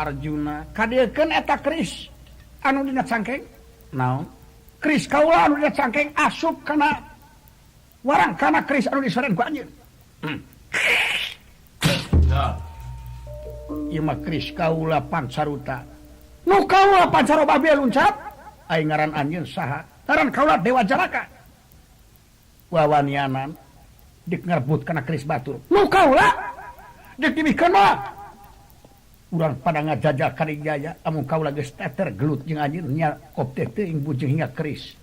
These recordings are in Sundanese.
Arjuna kadieukeun eta keris anu dina cangkeng naon keris kaula anu dina cangkeng asup kana warang kana keris anu disaren ku anjeun. Ieu mah keris kaula Pancaruta nu kaula Pancaroba bieu luncat aing ngaran anjeun saha ngaran kaula Dewa Janaka wawanianan dik ngerebut kana keris batur nu kaula dik dibikeun mah urang pada ngajajah ka Jaya amun kaula geus teter gelut jeung anjeun nya kop teh teuing bujeng hingga keris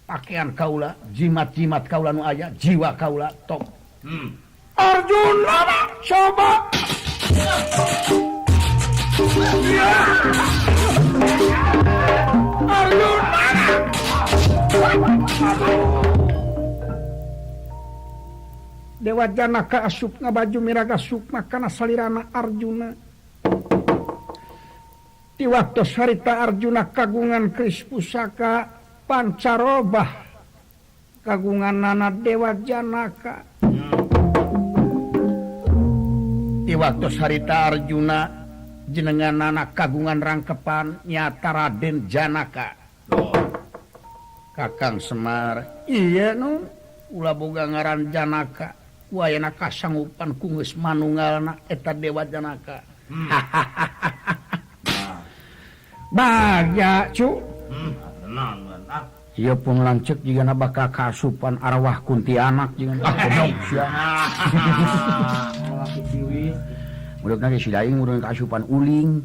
pakaian kaula jimat-jimat kaula nu aya jiwa kaula top. Arjuna coba ya. Arjuna Dewa Janaka asup ngabaju miraga sukma kana salirana Arjuna. Di waktu harita Arjuna kagungan keris pusaka Pancarobah kagungan nana Dewa Janaka. Di waktu harita Arjuna jenengan nana kagungan rangkepan nyata Raden Janaka. Kakang Semar iya nu ulah boga ngaran Janaka wayana kasanggupan ku geus manunggalna eta Dewa Janaka. Bagja cu. Ieu pun lanceuk jigana bakal kaasupan arwah kuntianak jigana goblok sia. Mudokna ge si daing mudok kaasupan uling.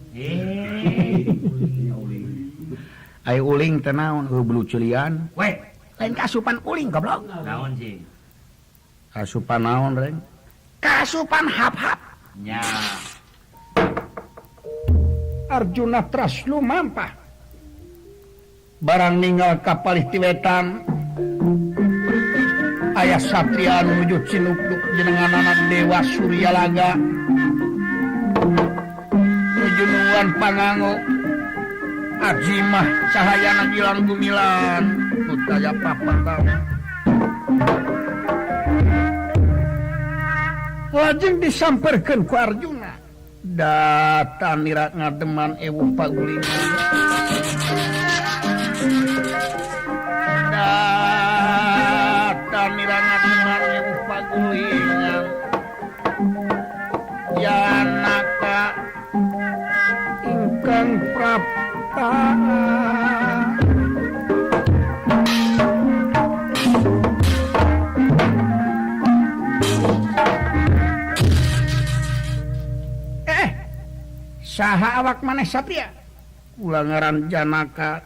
Ai uling teh naon heuh bulu ceulian. Weh, lain kaasupan uling goblok. Naon sih? Kaasupan naon reng? Kaasupan hap-hap. Nya. Arjuna tras lumampah barang ninggal kapalih ti wetan aya satria anu nuju cinukduk jenenganana Dewa Suryalaga nuju nungguan pangango ajimah cahayana gilang gumilan kutaya papatang lajeng disamperkeun ku Arjuna data nira ngademan ewuh pagulingan data nira ngademan ewuh pagulingan Janaka ingkang prapta saha awak maneh satria kula ngaran Janaka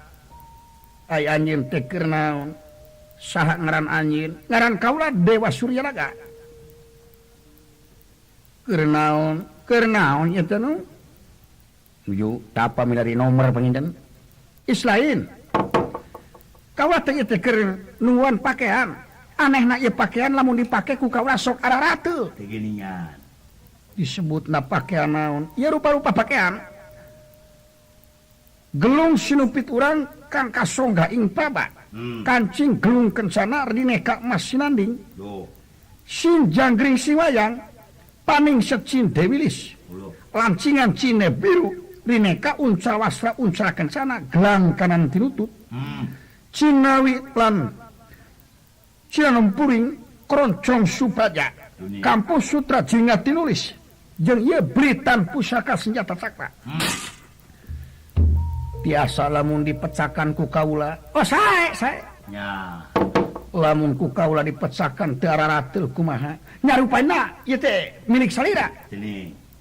ai anjeun teh keur naon saha ngaran anjeun ngaran kaula Dewa Suryalaga keur naon ieu teh nu nuju tapa milari nomor panginten is lain kaula teh ieu teh keur nungguan pakaian anehna ieu pakaian lamun dipake ku kaula sok ararate teh geuningan disebutna pakaian naon ieu rupa-rupa pakaian gelung sinupit urang kang kasongga ing praba. Kancing gelung kencana rineka emas sinanding sin janggring siwayang paning secin dewilis lancingan cine biru rineka uncal wasra uncal kencana gelang kanan tinutut. Cinawi lan cinanempuring kroncong subaja kampus sutra jinga tinulis jeung ieu beritan pusaka senjata cakra. Tiasa lamun dipecakan ku kaula oh sae sae nya lamun ku kaula dipecakan teu ararateul kumaha nyarupana ieu teh milik salira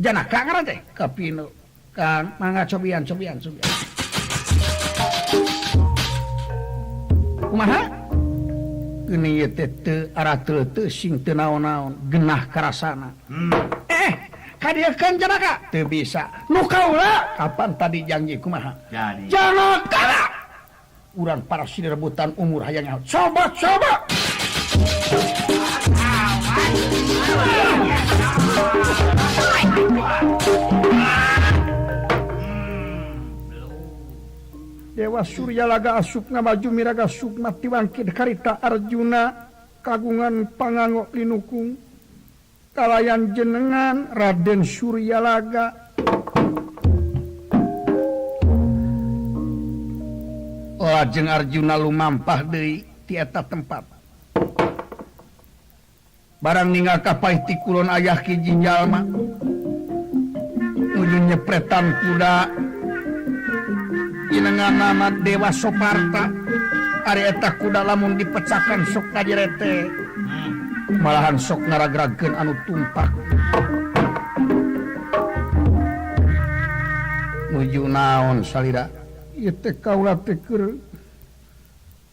Janaka ngaran teh kapinu Kang mangga cobian cobian cobian kumaha geuning ieu teh teu arateul teu sing teu naon-naon genah karasana. Kadieukeun Janaka teu bisa nu kaula kapan tadi janji kumaha Janaka urang para sirebutan umur hayang nyaho coba coba Dewa Suryalaga asup ngamaju miraga sukma tiwangkid karita Arjuna kagungan pangango linukung kalayan jenengan Raden Suryalaga. Lajeng Arjuna lumampah deui ti eta tempat. Barang ninggal kapay ti kulon ayah hiji jalma nuju nyepretan kuda jenengan nama Dewa Soparta. Ari eta kuda lamun dipecakan sok kajerete malahan sok ngaragragkeun anu tumpak. Nuju naon salira ieu teh kaula teh keur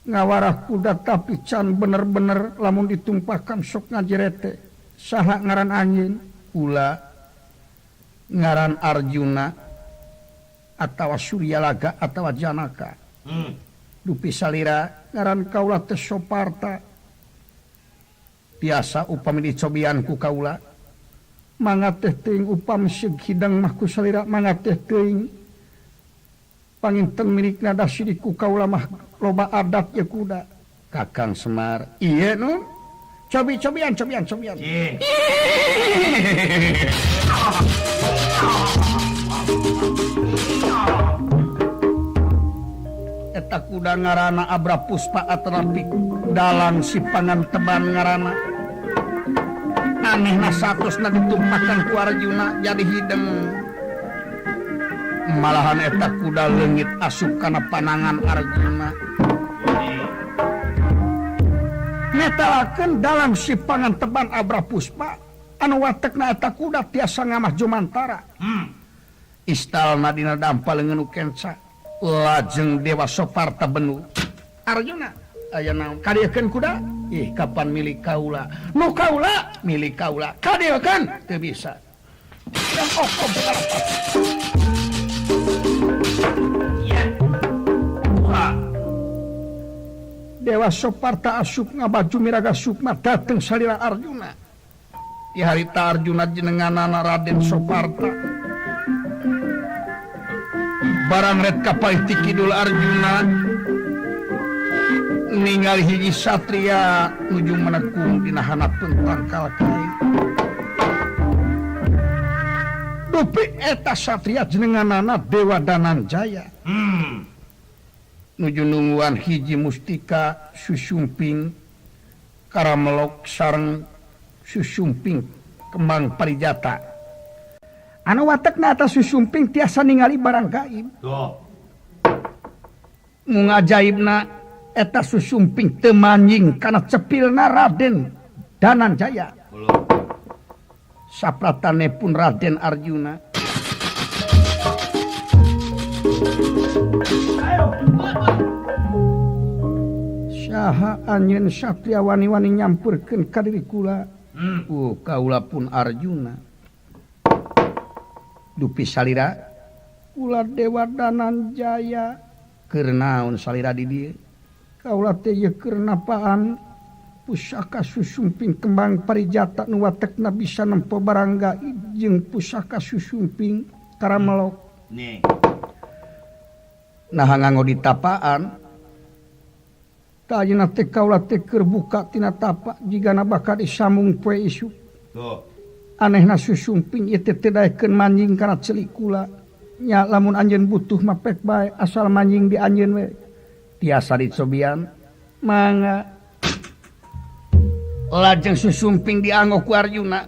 ngawarah kuda tapi can bener-bener lamun ditumpahkan sok ngajerete. Saha ngaran anjeun? Kula ngaran Arjuna atawa Suryalaga atawa Janaka. Dupi salira ngaran kaula teh Soparta. Biasa upami dicobian ku kaula mangga teh teuing upami seug hidang mah ku salira mangga teh teuing panginten milikna da sidik ku kaula mah loba adat ye kuda. Kakang Semar ieu nu cobi-cobian cobian cobian. Eta kuda ngaranna Abra Puspa Atrapik dalang sipangan teban ngaranna. Anehna satusna ditumpakan ku Arjuna jadi hideng. Malahan eta kuda leungit asup kana panangan Arjuna. Netelakeun dalam sipangan teban Abra Puspa anu watekna eta kuda tiasa ngamah jumantara. Istalna dina dampal leungeun nu kenca. Lajeng Dewa Soparta benu. Arjuna aya naon kadiekeun kuda? Ih kapan milik kaula? Nu kaula milik kaula. Kadiekeun teu bisa. Yang okom karapat. Dewa Soparta asup ngabaju miraga sukma dateng salira Arjuna. Di harita Arjuna jenenganana Raden Soparta. Barang ret kapal ti kidul Arjuna ningali hiji satria nuju menekung dina hanapun tangkal kai. Dupi eta satria jenenganana Dewa Dananjaya. Nuju nungguan hiji mustika susumping karamelok sareng susumping kembang parijata. Anu watekna atas susumping tiasa ningali barang gaib. Mung ajaibna eta susumping teu manjing kana cepilna Raden Dananjaya. Sapratane pun Raden Arjuna. Saha anjeun satria wani-wani nyampurkeun ka diri kula. Kaula pun Arjuna. Dupi salira kula Dewa Dananjaya. Keur naon salira di dieu? Kaula teh ieu keur napaan pusaka susumping kembang parijata nu watekna bisa nempo barang gaib jeung pusaka susumping karamelok. Nah nganggo ditapaan. Tah ayeuna teh kaula teh keur buka tina tapa jigana bakal disambung poe isuk. Anehna susumping ieu teh teu daekeun manjing kana celik kula. Nya lamun anjeun butuh mah pek bae asal manjing di anjeun we. Tiasa dicobian mangga. Lajeng susumping dianggo ku Arjuna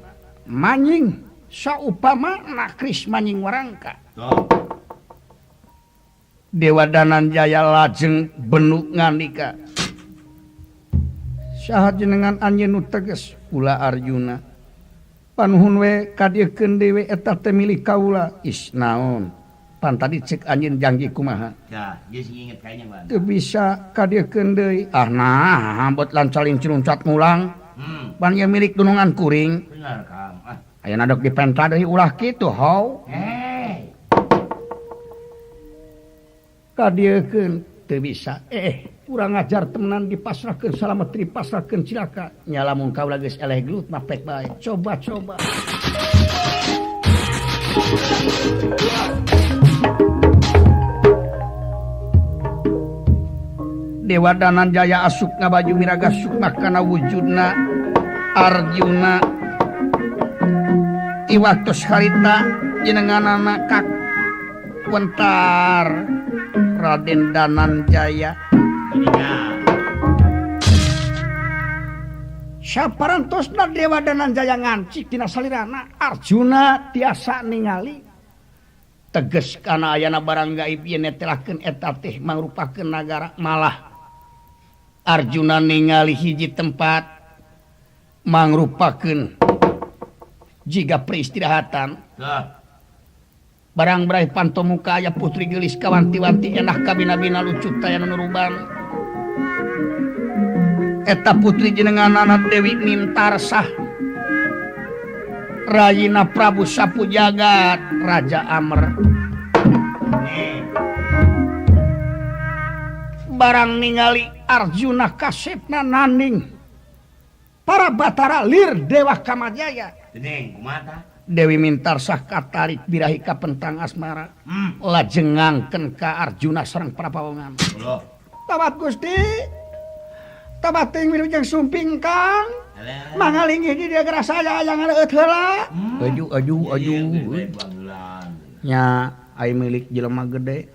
manjing saupama nakris manjing warangka. Dewa Dananjaya lajeng benuk ngandika. Saha jenengan anjeun nu teges? Kula Arjuna. Panuhun we kadiekeun dewe eta teh milik kaula. Is naon? Pan tadi cek anjeun janji kumaha? Tah, geus inget kayaknya, Bang. Teu bisa kadiekeun deui. Ah nah, ambot lancaling ciruncat ngulang. Pan ieu milik dunungan kuring. Bener, Kang. Ah. Ayeuna dok dipenta deui ulah kitu, how. Hei. Kadiekeun teu bisa. Kurang ajar temenan dipasrahkeun salamet dipasrahkeun cilaka. Nya lamun kaula geus eleh gelut mah pek bae. Coba-coba. Dewa Dananjaya asup ngabaju miraga sukma kana wujudna Arjuna. Ti waktos harita jenenganana kak wentar. Raden Dananjaya. Saparantosna Dewa Dananjaya ngancik dina salirana Arjuna tiasa ningali teges kana ayana barang gaib yen netelakeun eta teh mangrupakeun nagara. Malah Arjuna ningali hiji tempat mangrupakeun jiga peristirahatan. Barang beraih panto muka aya putri geulis kawanti-wanti enak kabina-bina lucut taya nuruban. Eta putri jenenganana Dewi Mintarsah rayina Prabu Sapujagat Raja Amer. Barang ningali Arjuna kasepna nanding para batara lir Dewa Kamajaya. Dewi Mintarsah katarik birahi kapentang asmara lajeng ngangken ka Arjuna sareng para pawongan. Tabat Gusti, tabat ting wilujeng sumping Kang. Mangalinggih di dieu geura saya aya ngaleueut heula. Aduh aduh aduh. Nya ai milik jelema gede.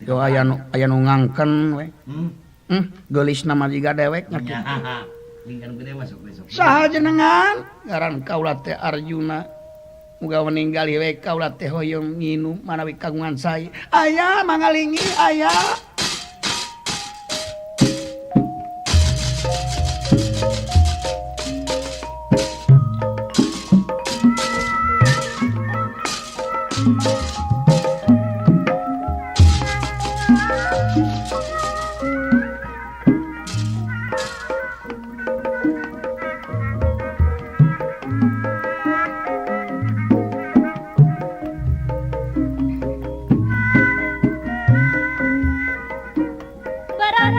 Yo aya nu ngangken we. Geulisna mah jiga dewek nya kitu. Saha jenengan? Ngaran kaula teh Arjuna. Muga meninggali we kaula teh hoyong nginum manawi kagungan sai. Aya mangalingi aya. Barang